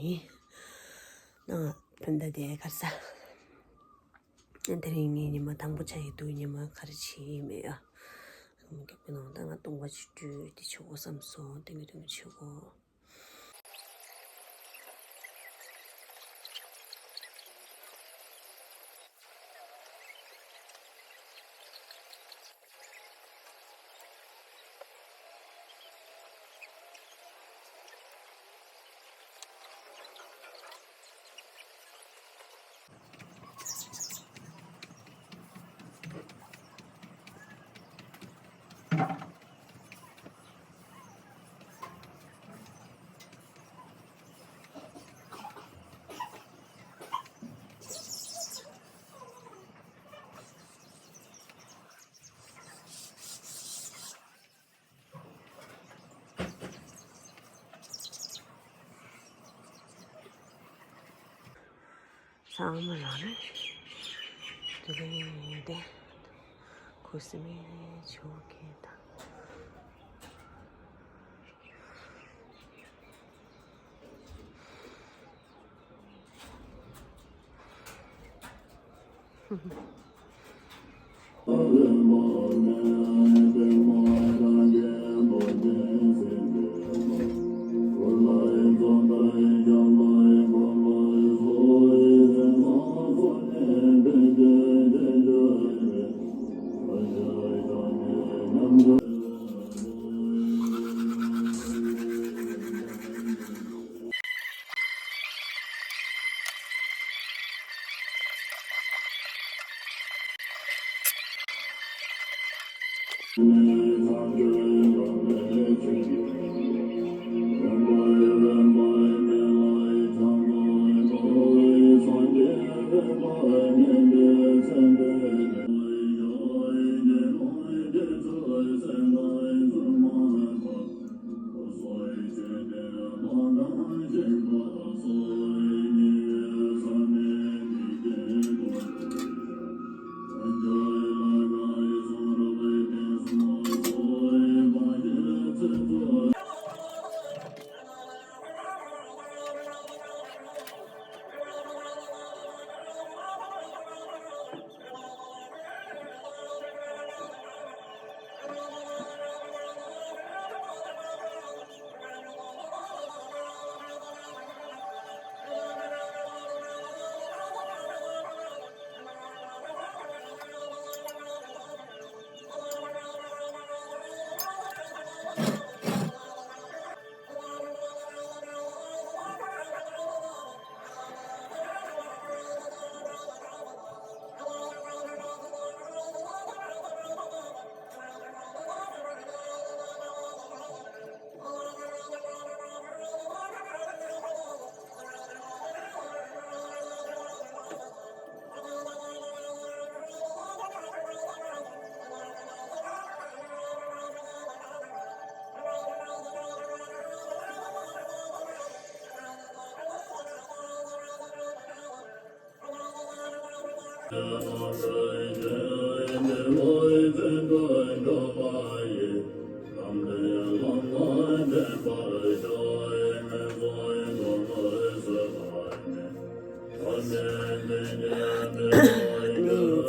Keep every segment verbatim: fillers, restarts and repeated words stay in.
ཡིན། ནང་བོད་ཟླ་དེ་གར་ས། དེ་རིང་ངའི་ཉི་མ་དང་པོ་ཆགས་ཡི་འདུག་ཉི་མ་ག་རེ་བྱེད་ཡི་མེད་ཨ། རྒྱབ་ཀྱི་ནང་ད་ང་སྟོང་པ་ཅིག་སྤྲུལ་ཏེ་བྱེད་དགོས་བསམ་སོང་། ཏིང་ངེ་ཏིང་ངེ་བྱེད་དགོས། ཚང་མ་ལ་ནི་དེ་རིང་དེ་ཁུ་སིམ་མེ་ཆུ་ཁེ་དང་།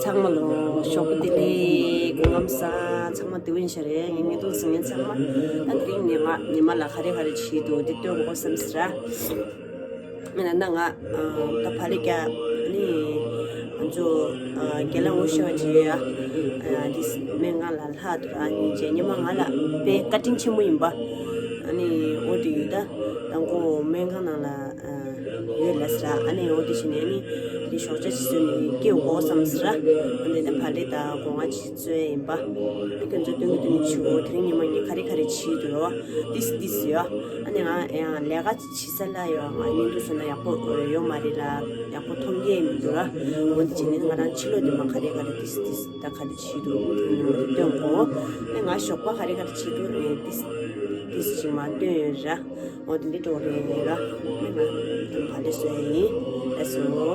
ཚང་མ་ལ་ཞོགས་པ་བདེ་ལེགས། སྐུ་ཁམས་བཟང་། ཚང་མ་བདེ་པོ་ཡིན་ཤག་རེད། ངའི་བརྙན་ཐུང་གཟིགས་མཁན་ཚང་མ་ད་དེ་རིང་ཉི་མ་ཉི་མ་ལ་ག་རེ་ག་རེ་བྱེད་འདུག་དེ་སྟོན་དགོས་བསམ་ཟེར་ར། མིན་ན་ང་ད་བག་ལེབ་རྒྱག་ནི་ང་ཚོ་རྒན་ལགས་ངོ་ཤེས་པ་ཅིག་ཡོད་ཡ། དེ་སྨན་ཁང་ལ་ལྷག་འདུག་ཨ་ནི་རྗེས་ཉི་མ་ང་ལ་དཔེ་བཀའ་དྲིན་ཆེན་པོ་ཡིན་པ། ཨ་ནི་འོ་དེ་ཡིན་ད་ད་ཁོ་སྨན་ཁང་ནང་ལ་ཡོད་ལ་ཟེར། ཨ་ནི་འོ་དེ་བྱས་ནས་ཨ་ནི་དེ་ཞོགས་ཇ་ཅིག་བཟོས་ནས་སྐྱེལ་དགོས་བསམ་ཟེར། ཨ་ནི་ད་བག་ལེབ་དང་སྒོ་ང་ཅིག་བཙོས་ཡིན་པ། ཁྱོད་ཚོ་སྟོན་གི་སྟོན་གི་བྱེད་དགོས། དེ་རིང་ཉི་མ་ངས་ག་རེ་ག་རེ་བྱེད་འདུག་ཡོད་པ། ཏིས་ཏིས་ཡོད། ཨ་ནི་ང་ཡང་ལས་ཀ་བྱེད་ས་ལ་ཡོད། ང་བརྙན་ཐུང་བཟོས་ན་ཡག་པོ་ཡོད་མ་རེད་ལ། ཡག་པོ་མཐོང་རྒྱུ་མི་འདུག་ལ། འོ་དེ་བྱས་ནས་ང་རང་ཕྱི་ལོགས་དེ་མ་ག་རེ་ག་རེ་ཏིས་ཏིས་ད་ག་རེ་བྱེད་འདུག་སྟོན་དགོས། ཨ་ནི་ང་ཞོགས་པ་ག་རེ་ག་རེ་བྱེད་འདུག་ཨེ་ཏིས་ཏིས་ཅིག་མ་སྟོན་ཡོད་ར། འོ་དེ་འདྲ་འགྲོ་རེད་ལ། ཨ་ནི་ང་ག་རེ་བཟོས་ཡིན། ལགས་སོ།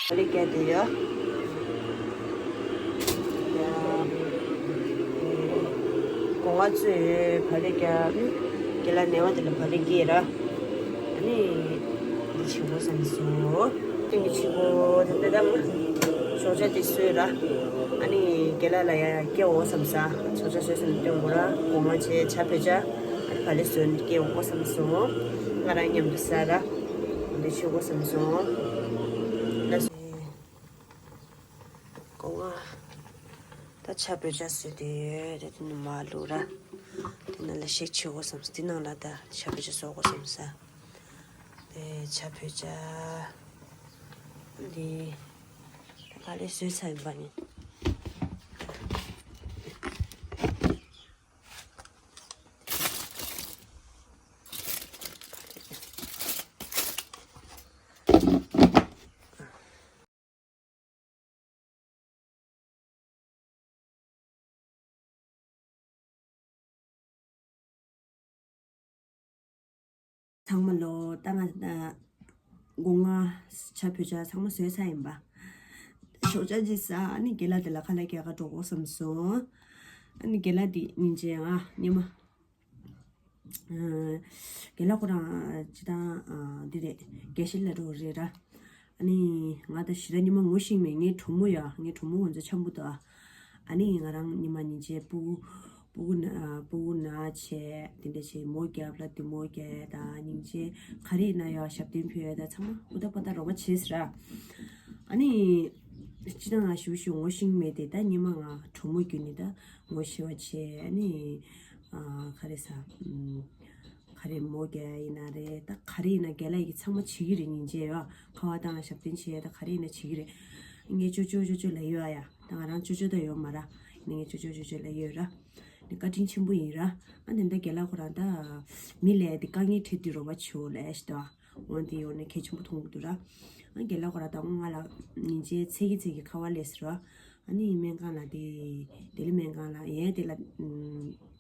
བག་ལེབ་བཀལ་དེ་ཡོད། ཡ། སྒོ་ང་ཚོས་བག་ལེབ་བཀལ། རྒན་ལགས་ནས་བ་དེ་ལ་བག་ལེབ་བཀལ་ར། ཨ་ནི། འདི་བྱེད་དགོས་བསམ་སོང་། སྟེང་གི་ཕྱི་པོ་དེ་འདྲ་དང་། ཞོགས་ཇ་དེ་བཟོས་ར། ཨ་ནི་རྒན་ལགས་ལ་ཡ་སྐྱེ་འོ་བསམ་ས། ཞོགས་ཇ་བཟོས་ཟིན་སྟོན་དགོས་ར། སྒོ་ང་བྱས་ཇ་བོད་ཇ། ཨ་ནི་བག་ལེབ་བཟོས་ནས་སྐྱེ་འོ་བསམ་སོང་། ང་རང་མཉམ་དུ་ཟ་ར། འདི་བྱེད་དགོས་བསམ་སོང་། ལགས་སོ། སྒོ་ང་། ད་ཇ་བོད་ཇ་བཟོས་ཏེ་ཡོད། དེ་དེ་ནས་མར་བླུགས་ར། དེ་ནང་ལ་ཤེག་བྱེད་དགོས་བསམ་སོང་། དེ་ནང་ལ་ད་ཇ་བོད་ཇ་བཟོ་དགོས་བསམ་སོང་། དེ་ཇ་བོད་ཇ། འདི། ད་ག་ལེ་བཟོས་ཚར་ཡིན་པ་ནི། ཚང་མ་ལོ། ད་ང་ད་སྒོ་ང་ཇ་བོད་ཇ་ཚང་མ་བཟོས་ཚར་ཡིན་པ། ཞོགས་ཇ་ཅིག་ཟ། ཨ་ནི་རྒན་ལགས་དེ་ལ་ཁ་ལག་རྒྱག་ག་འགྲོ་དགོས་བསམ་སོང་། ཨ་ནི་རྒན་ལགས་དེ་ཉིན་བྱེད་ང་ཉི་མ། རྒན་ལགས་ཁོ་རང་སྤྱིར་བཏང་འདི་རེད། དགེ་བཤེས་ལ་འགྲོ་རེད་ར། ཨ་ནི་ང་ད་ཞེ་དྲག་ཉི་མ་ངོ་ཤེས་མེད། ངའི་གྲོགས་མོ་ཡ། ངའི་གྲོགས་མོ་ང་ཚོ་འཆམ་པོ་འདུག་ཨ་ནི་ང་རང་ཉི་མ་ཉིན་བྱེད་སྤུ་གུ་སྤུ་གུ་ན་སྤུ་གུ་ན་བྱས་དེ་འདྲ་བྱས་མོ་རྒྱབ་ལ་དེ་མོ་རྒྱབ་ད་ཉིན་བྱེད་ག་རེ་ཡིན་ན་ཡ་ཞབས་བརྟན་ཕུལ་ཡ་ད་ཚང་མ་ཨུ་ད་པ་ད་རོགས་པ་བྱས་ཟེར་ར། ཨ་ནི་སྤྱིར་བཏང་ང་ཞུ་ཞུ་ངོ་ཤེས་མེད་དེ། ད་ཉི་མ་ང་གྲོགས་མོ་བརྒྱུད་ནས་ད་ངོ་ཤེས་པ་བྱས། ཨ་ནི་ཨ་ག་རེ་ཟ། ཨམ། ག་རེ་མོ་རྒྱག་ཡིན་ན་རེད། ད་ག་རེ་ཡིན་ན་རྒན་ལགས་ཀྱིས་ཚང་མ་བྱེད་ཀྱི་རེད། ཉིན་བྱེད་ཡ་ཁ་པར་བཏང་ཞབས་བརྟན་བྱེད་ཡ་ད་ག་རེ་ཡིན་ན་བྱེད་ཀྱི་རེད། ངས་ཅོ་ཅོ་ཅོ་ཅོ་ལབ་ཡོད་ཨ་ཡ། ད་ང་རང་ཅོ་ཅོ་ད་ཡོད་མ་ར། ངས་ཅོ་ཅོ་ཅོ་ཅོ་ལབ་ཡོད་ར། ནི་བཀའ་དྲིན་ཆེན་པོ་ཡིན་ར། ཨ་ནི་ད་རྒན་ལགས་ཁོ་རང་ད་མི་ལས་དེ་དཀའ་ངལ་འཕྲད་དུས་རོགས་པ་བྱེད་འོ་ལས་ཤི་ད། འོན་ཏེ་ཡོང་ནས་གལ་ཆེན་པོ་མཐོང་གི་འདུག་ར། ཨ་རྒན་ལགས་ཁོ་རང་ད་ང་ལ་ཉིན་བྱེད་ཚེ་གི་ཚེ་གི་ཁ་པར་སླེབས་ཟེར་ར། ཨ་ནི་སྨན་ཁང་ལ་དེ་ལྡི་ལི་སྨན་ཁང་ལ་ཡས་དེ་ལ་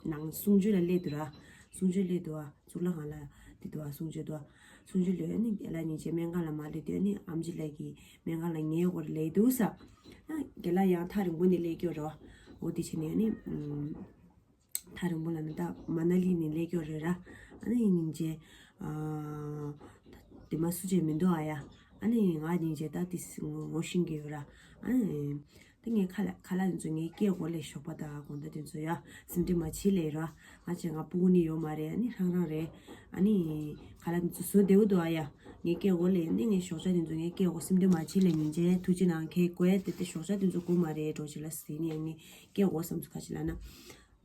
ནང་གསུང་ཆོས་ལ་སླེབས་འདུག་ར། གསུང་ཆོས་སླེབས་འདུག་ཨ། གཙུག་ལག་ཁང་ལ་དེ་འདུག་ཨ། གསུང་ཆོས་འདུག་ཨ། གསུང་ཆོས་སླེབས་ཨ་ནི་རྒན་ལགས་ཉིན་བྱེད་སྨན་ཁང་ལ་མ་སླེབས་དུས་ཨ་ནི་ཨེམ་ཆི་ལགས་ཀྱིས་སྨན་ཁང་ལ་ངའི་སྐོར་སླེབས་འདུག་ས། ཨ་རྒན་ལགས་ཡང་ཐག་རིང་པོ་ནས་སླེབས་ཀྱི་ཡོད་རེད་བ། འོ་དེ་བྱས་ནས་ཨ་ནི། ཐག་རིང་པོ་ལ་ནི་ད་མ་ན་ལི་ནས་སླེབས་ཀྱི་ཡོད་རེད་ར། ཨ་ནི་ཉིན་བྱེད། ཨ། དེ་མ་སུ་བྱེད་མི་འདུག་ཨ་ཡ། ཨ་ནི་ང་ཉིན་བྱེད་ད་དེ་ངོ་ཤེས་ཀྱི་ཡོད་ར། ཨ་ནི། ད་ངས་ཁ་ལག་ཁ་ལག་དེ་ཚོ་ངས་སྐྱེལ་དགོས་ལས་ཞོགས་པ་དང་དགོང་དག་དེ་ཚོ་ཡ་སེམས་ཁྲལ་མ་བྱེད་ལས་ར། ང་བྱས་ང་སྤུ་གུ་ནི་ཡོད་མ་རེད། ཨ་ནི་རང་རང་རེད། ཨ་ནི། ཁ་ལག་དེ་ཚོ་བཟོ་བདེ་བོ་འདུག་ཨ་ཡ། ངས་སྐྱེལ་དགོས་ལས་ནི་ངས་ཞོགས་ཇ་དེ་ཚོ་ངས་སྐྱེལ་དགོས་སེམས་ཁྲལ་མ་བྱེད་ལས་ཉིན་བྱེད་ཐུགས་རྗེ་གནང་། ཁྱེད་དགོས་དེ་དེ་ཞོགས་ཇ་དེ་ཚོ་དགོས་མ་རེད་འགྲོ་བྱེད་ལ་ཟིན་ནི་ཨ་ནི་སྐྱེལ་དགོས་བསམ་ཚུལ་ཁ་ཅིག་ལབ་ན།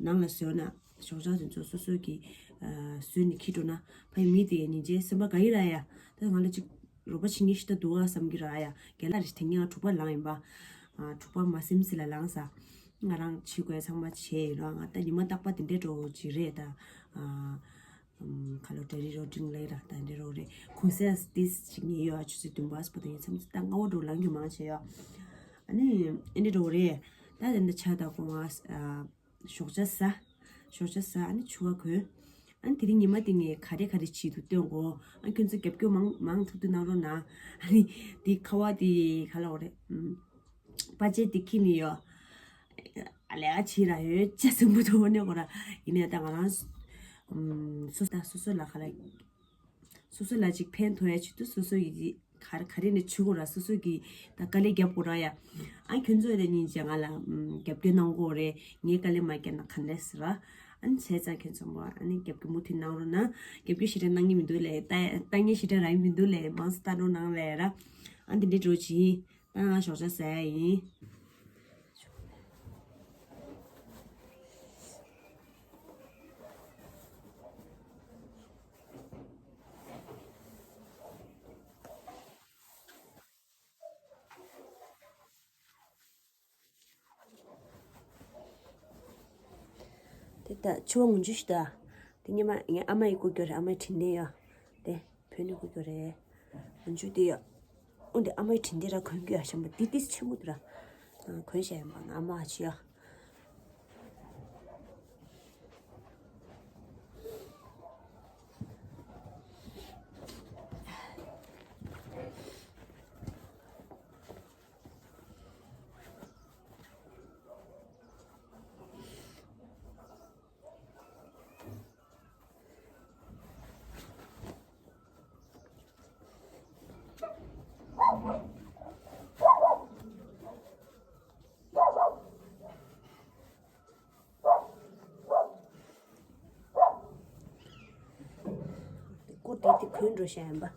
ནང་ལ་བཟོས་ན་ཞོགས་ཇ་དེ་ཚོ་སོ་སོ་གིས་ཨ་བཟོས་ནས་འཁྱེར་འགྲོ་ན་ཕ་ཡི་མི་དེ་ཉིན་བྱེད་སེམས་པ་དགའ་ཡི་ར་ཡ། ད་ང་ལ་ཅིག་རོགས་པ་བྱེད་མཁན་ཞིག་ད་འདུག་ཨ་བསམ་གི་ར་ཡ། རྒན་ལགས་རེད་དེ་ངས་ང་དྲུག་པ་ལངས་ཡིན་པ། ཨ་དྲུག་པ་མ་སེམས་སི་ལ་ལངས་ས། ང་རང་བྱེད་དགོས་ཚང་མ་བྱས་ཡིན་ར། ང་ད་ཉི་མ་རྟག་པར་དེ་འདྲའི་འགྲོ་ཅིག་རེད་ད། ཨ་ཁ་ལོ་ཌེ་རི་རོ་ཌིང་ལེ་ར་ད་འདྲའི་རོ་རེད། གུང་སེང་ཏིས་ཅིག་ངས་ཡོད་ཨ་ཆུ་ཚོད་བདུན་པ་ཨ་སི་པ་ད་ངས་མཚམས་ད་སྔ་བོ་འགྲོ་ལངས་རྒྱུ་མང་ཆེ་ཡོད། ཨ་ནི་ཨེ་འདྲའི་འགྲོ་རེད། ད་དེ་འདྲ་ཆ་ད་ཁོ་ང་ཨ། ཞོགས་ཇ་ཟ། ཞོགས་ཇ་ཟ་ཨ་ནི་ཕྱུ་པ་གོན། ཨ་ནི་དེ་རིང་ཉི་མ་དེ་ངས་ག་རེ་ག་རེ་བྱེད་འདུག་སྟོན་གོ། ཨ་ཁྱོད་ཚོ་རྒྱབ་སྐྱོར་མང་མང་ཐུབ་ཐུབ་གནང་རོགས་གནང་། ཨ་ནི་དེ་ཁ་བ་དེ་ག་ལ་འོ་རེད། ཨུམ། པ་ཅེ་དེ་ཁྱེར་ནས་ཡོད། ཨ་ལས་ཨ་བྱེད་ར་ཡོད་ཅ་སེམས་པོ་དོ་ནས་གོ་ར། ཡིན་ནའི་ད་ང་རང་སོ་ཨུམ་སོ་ད་སོ་སོ་ལ་ག་ལ། སོ་སོ་ལ་ཅིག་ཕན་ཐོགས་ཡ་ཆེད་དུ་སོ་སོ་ཡི་ག་རེ་ག་རེ་ནས་བྱེད་དགོས་ར། སོ་སོ་གི་ད་དཀའ་ལས་རྒྱབ་དགོས་ར་ཡ། ཨ་ཁྱོད་ཚོ་རེ་ཉིན་བྱེད་ང་ལ་ཨམ་རྒྱབ་སྐྱོར་གནང་དགོས་རེད། ངས་དཀའ་ལས་མ་རྒྱབ་ན་ག་འདྲ་ཟེར་བ། ཨ་ནི་བྱས་ཙང་ཁྱོད་ཚོ་མོ་ཨ་ནི་རྒྱབ་སྐྱོར་མུ་མཐུད་གནང་རོགས་གནང་། རྒྱབ་སྐྱོར་ཞེ་དྲག་གནང་གི་མི་འདུག་ལས། ལྟ་ལྟ་ངན་ཞེ་དྲག་རག་གི་མི་འདུག་ལས། མང་ཙམ་ལྟ་རོགས་གནང་ལས་ར། ཨ་འདི་འདྲའི་འགྲོ་ཅིག་ཡིན། ད་ང་ཞོགས་ཇ་ཟ་ཡ་ཡིན། དེ་ལྟ་ཆུ་བ་ངུ་ཆུ་ཞིག་ད། དེ་ཉི་མ་ངའི་ཨ་མ་ཡི་སྐུ་སྐྱོར་རེད། ཨ་མའི་དྲིན་ལན་ཡ། དེ་བོད་ནས་སྐུ་སྐྱོར་རེད། ངུ་ཆུ་དེ་ཡ། འོ་དེ་ཨ་མའི་དྲིན་ལན་ར་གོན་གྱི་ཡ་ཤམ་པ་དེ་ཏིས་ཆེན་པོ་དེ་ར། གོན་བྱ་ཡ་མ་ན་ཨ་མ་ཨ་ཆི་ཡ། ཡུན་འགྲོ་བཤད་ཡིན་པ།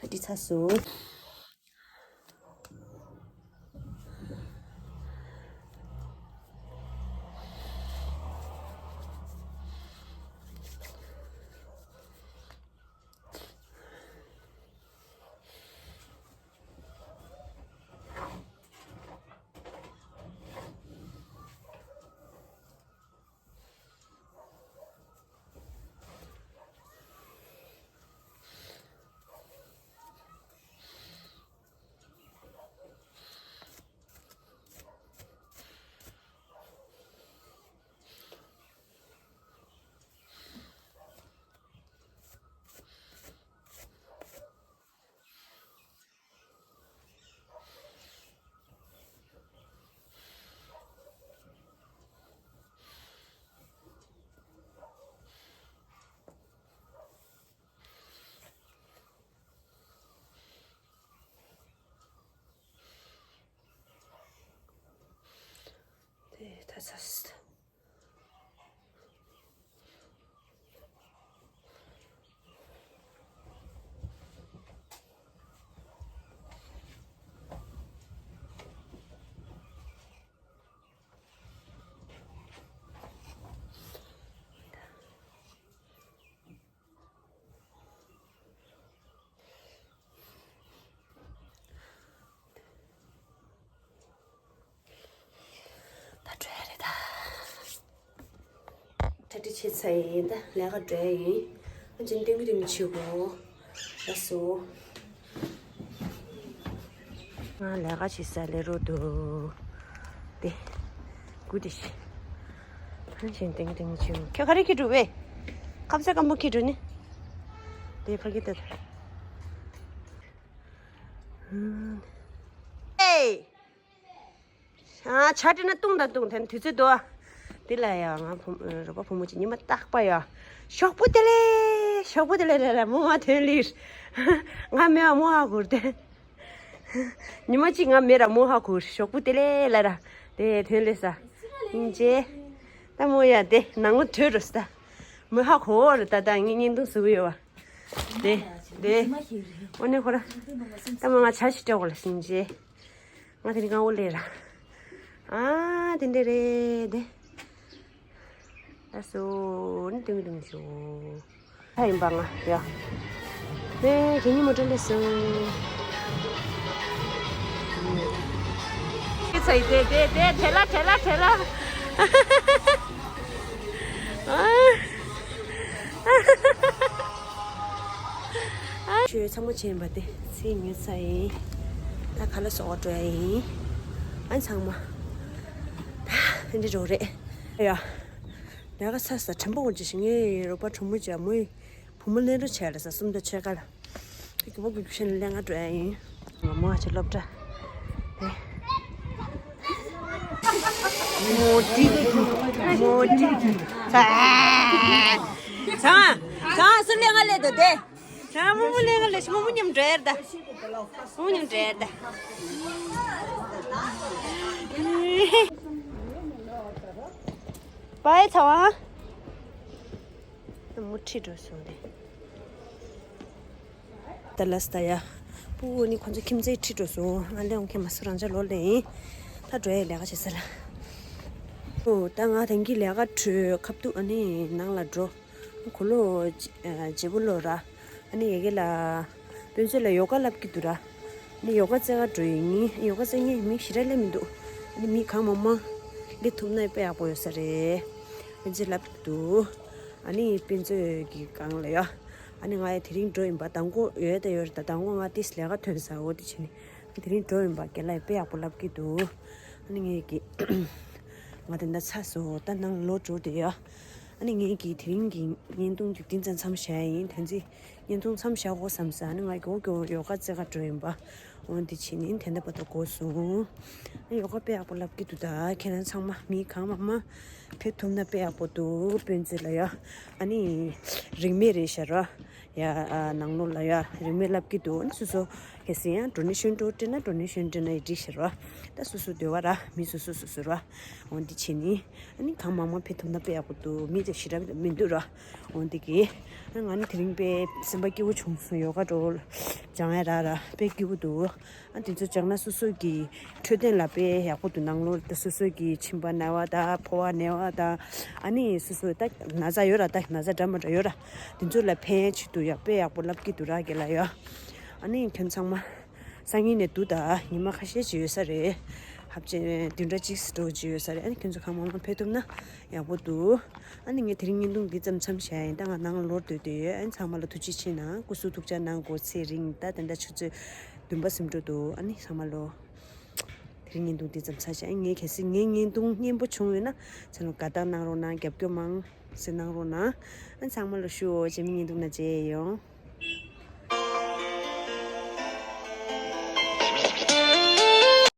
གྲ་སྒྲིག་ཚར་སོང་། དེ་ད་ཚ། ད་འགྲོ་ཡ་རེད་ད། གྲ་སྒྲིག་བྱས་ཚར་ཡིན་ད། ལས་ཀ་འགྲོ་ཡ་ཡིན། ཨ་ཅིན་ཏིང་ཏིང་བྱེད་དགོས། ལགས་སོ། ང་ལས་ཀ་བྱེད་ས་ལས་རོགས་འདུག་དེ། སྒུག་དེ་ཤི། ཨ་ཅིན་ཏིང་ཏིང་བྱེད། ཁྱོད་ག་རེ་འཁྱེར་འགྲོ་བས། ཁ་ཟས་སྐམ་པོ་འཁྱེར་འགྲོ་ནི། དེ་ཕ་གི་ད། ཨེ། ཨ། ཆ་དྲི་ན་བཏུང་དང་བཏུང་། དེ་ནི་དུས་ཚོད་འདུག་དེ་ལ་ཡ་ང་བུ་རོགས་པ་བུ་མོ་གཅིག་ཉི་མ་རྟག་པ་ཡ། ཞོགས་པོ་དེ་ལས། ཞོགས་པོ་དེ་ལས་ལས་ལ་མོ་ང་ཐོན་ལིར། ང་མེད་བ་མོ་ཧ་གོ་ར་དེ། ཉི་མ་གཅིག་ང་མེད་ར་མོ་ཧ་གོ་ར། ཞོགས་པོ་དེ་ལས་ལ་ར། དེ་ཐོན་ལེ་ས། ཡིན་ཅེ། ད་མོ་ཡ་དེ་ནང་ལོ་བྲོས་རོ་ས། མོ་ཧ་གོ་ར་ད་ད་ངས་བརྙན་ཐུང་བཟོ་གི་ཡོད་བ། དེ། དེ། འོ་ནི་ཁོ་ར། ད་མོ་ང་ཆ་ཞིག་སྤྲད་དགོས་ལ་སིན་ཅེ། ང་དེ་ནི་གང་འོ་ལེ་ར། ཨ་དེ་འདྲ་རེད་དེ། ལགས་སོ། ནི་དུང་དུང་ཞུ། ད་ཡིན་པ་ང་ཡ། དེ་གི་ཉི་མོ་འདྲ་ལེ་སོ། དེ་ཚ་ཡི་དེ་དེ་དེ་དེ་ལ་དེ་ལ་དེ་ལ། ཨ། ཆོས་ཚང་མ་བྱས་པ་དེ་ཚེ་ཉུལ་ཚར་ཡིན། ད་ག་ལ་སོགས་འགྲོ་ཡ་ཡིན། ཨ་ཚང་མ། ད་འདི་འགྲོ་རེད། ཡ། ལས་ཀ་ཚར་ས་དྲན་པ་འོང་ཅི་ཞིག་ངའི་རོགས་པ་གྲོགས་མོ་ཅག་མོའི་བུ་མོ་ལེན་རོགས་བྱས་ལ་ས་གསུམ་དང་ཕྱེད་ཀ་ལ། ཁྱི་གི་བུ་གི་གུ་ཤན་ལེན་ང་འགྲོ་ཡ་ཡིན། ང་མོ་ཨ་ཅེ་སློབ་གྲྭ། མོ་ཏི། མོ་ཏི། ཚ། ཚ། ཚ་སུ་ལེན་ང་ལེན་དོ་དེ། ཚ་མོ་མོ་ལེན་ང་ལེན་མོ་མོ་མཉམ་འགྲོ་ཡར་ད། མོ་མོ་མཉམ་འགྲོ་ཡར་ད། པའི་ཚ་བ། མོ་ཁྲིད་འགྲོ་སོང་དེ། ད་ལས་ད་ཡ། པུ་ནི་ཁོང་ཚོ་ཁྱིམ་མཚེས་ཁྲིད་འགྲོ་སོང་། ང་ལེའོང་ཁྱེད་མ་སུ་རང་ཅག་ལོ་ལེ་ཡིན། ད་འགྲོ་ཡའི་ལས་ཀ་བྱེད་ས་ལ། ཨོ་ད་ང་དེང་གི་ལས་ཀ་གྲོལ་ཁབ་ཏུ་ཨ་ནི་ནང་ལ་འགྲོ། གུ་ལོ། བརྗེ་པོ་ལོ་ར། ཨ་ནི་ཡ་གི་ལ། དཔེ་མཛོད་ལ་ཡོ་ག་བསླབ་ཀྱི་འདུག་ར། ཨ་ནི་ཡོ་ག་རྩེ་ག་འགྲོ་ཡིན། ཡོ་ག་རྩེ་ངས་མི་ཞེ་དྲག་སླེབས་མི་འདུག་ཨ་ནི་མི་གང་མང་མང་སླེབས་ཐུབ་ན་དཔེ་ཡག་པོ་ཡོད་ས་རེད། དཔེ་མཛོད་བསླབ་ཀྱི་འདུག་ཨ་ནི་དཔེ་མཛོད་ཀྱི་སྒང་ལ་ཡ། ཨ་ནི་ང་ཡ་དེ་རིང་འགྲོ་ཡིན་པ། མདང་དགོང་ཡོད་ད་ཡོད་རེད་ད། མདང་དགོང་ང་ཏིས་ལས་ཀ་ཐོན་ས་འོ་དེ་བྱས་ནས། དེ་རིང་འགྲོ་ཡིན་པ། རྒན་ལགས་དཔེ་ཡག་པོ་ལབ་ཀྱི་འདུག་ཨ་ནི་ངས་ཀྱི། ང་དེ་འདྲ་ཚ་སོ་ད་ནང་ལོ་འགྲོ་དེ་ཡ། ཨ་ནི་ངས་ཀྱི་དེ་རིང་གི་བརྙན་ཐུང་འཇུག་དེ་ཙམ་མཚམས་བཞག་ཡིན། དེ་ཚེ་བརྙན་ཐུང་མཚམས་བཞག་གོ་བསམ་ས། ཨ་ནི་ང་གོ་གོ་ཡོ་ག་རྩེ་ག་འགྲོ་ཡིན་པ། འོ་འདི་བྱས་ནས་དེ་འདྲ་བར་དུ་འགོར་སོང་། ཨ་ཡོ་ག་དཔེ་ཡག་པོ་ལབ་ཀྱི་འདུག་ད་ཁྱེད་རང་ཚང་མ་མི་གང་མང་མང་ཕེབས་ཐུབ་ན་དཔེ་ཡག་པོ་འདུག་དཔེ་མཛོད་ལ་ཡ། ཨ་ནི་རིན་མེད་རེད་ཤག་ར། ཡ་ཨ་ནང་ལོགས་ལ་ཡ་རིན་མེད་ལབ་ཀྱི་འདུག་ཨ་ནི་སོ་སོ་གལ་སྲིད་ཡང་ཌོ་ནེ་ཤན་འགྲོ་སྤྲད་ན་ཌོ་ནེ་ཤན་སྤྲད་ན་ཡི་འགྲིག་ཤག་ར། ད་སོ་སོ་འདོད་པ་ར་མི་སོ་སོ་སོ་སོ་ར། འོ་འདི་བྱས་ནི། ཨ་ནི་གང་མང་མང་ཕེབས་ཐུབ་ན་དཔེ་ཡག་པོ་འདུག་མི་དེ་ཞེ་དྲག་མི་འདུག་ར། འོ་འདི་གི། ཨ་ང་ནི་དེ་རིང་དཔེ་སེམས་པ་སྐྱིད་པོ་བྱུང་སོང་ཡོ་ག་འགྲོ། སྦྱང་ཡ་ར་ར་དཔེ་སྐྱིད་པོ་འདུག་ཨ་དེ་ཚོ་སྦྱང་ན་སོ་སོ་གི་འཕྲོད་བསྟེན་ལ་དཔེ་ཡག་པོ་འདུག་ནང་ལོགས་ད་སོ་སོ་གི་མཆིན་པ་ན་བ་དང་ཕོ་བ་ན་བ་དང་། ཨ་ནི་སོ་སོ་ད་ན་ཚ་ཡོད་ར་ད་ན་ཚ་འདྲ་མ་འདྲ་ཡོད་ར། དེ་ཚོ་ལ་ཕན་ཆེད་དུ་ཡ་དཔེ་ཡག་པོ་ལབ་ཀྱི་འདུག་ར་རྒན་ལགས་ཡ། ཨ་ནི་ཁྱོད་ཚང་མ། སང་ཉིན་ནས་བསྡུ་ད་ཉི་མ་ཁ་ཤས་ཅིག་ཡོད་ས་རེད། ཧབ་ཅེ་བདུན་ཕྲག་གཅིག་འགྲོ་ཅིག་ཡོད་ས་རེད། ཨ་ནི་ཁྱོད་ཚོ་གང་མང་མང་ཕེབས་ཐུབ་ན་ཡག་པོ་འདུག་ཨ་ནི་ངས་དེ་རིང་བརྙན་ཐུང་འདི་ཙམ་མཚམས་བཞག་ཡིན། ད་ང་ནང་ལོགས་སྡོད་འདོད་ཡོད། ཨ་ནི་ཚང་མ་ལ་ཐུགས་རྗེ་ཆེ་གནང་། སྐུ་གཟུགས་ཐུགས་ཅག་གནང་། འགོར་ཚེ་རིང་ད་དེ་འདྲ་ཆུ་ཚོད་བདུན་པ་ཟིན་འགྲོ་འདུག་ཨ་ནི་ཚང་མ་ལོ། དེ་རིང་བརྙན་ཐུང་འདི་ཙམ་ཚར་བཞག་ཨ་ནི་ངས་གལ་སྲིད་ངའི་བརྙན་ཐུང་སྙན་པོ་བྱུང་ཡོད་ན་ཚང་མ་དགའ་རྟགས་གནང་རོགས་གནང་། རྒྱབ་སྐྱོར་མང་སེ་གནང་རོགས་གནང་། ཨ་ནི་ཚང་མ་ལ་ཞུ། འོ་རྗེས་མའི་བརྙན་ཐུང་ན་མཇལ་ཡོང་།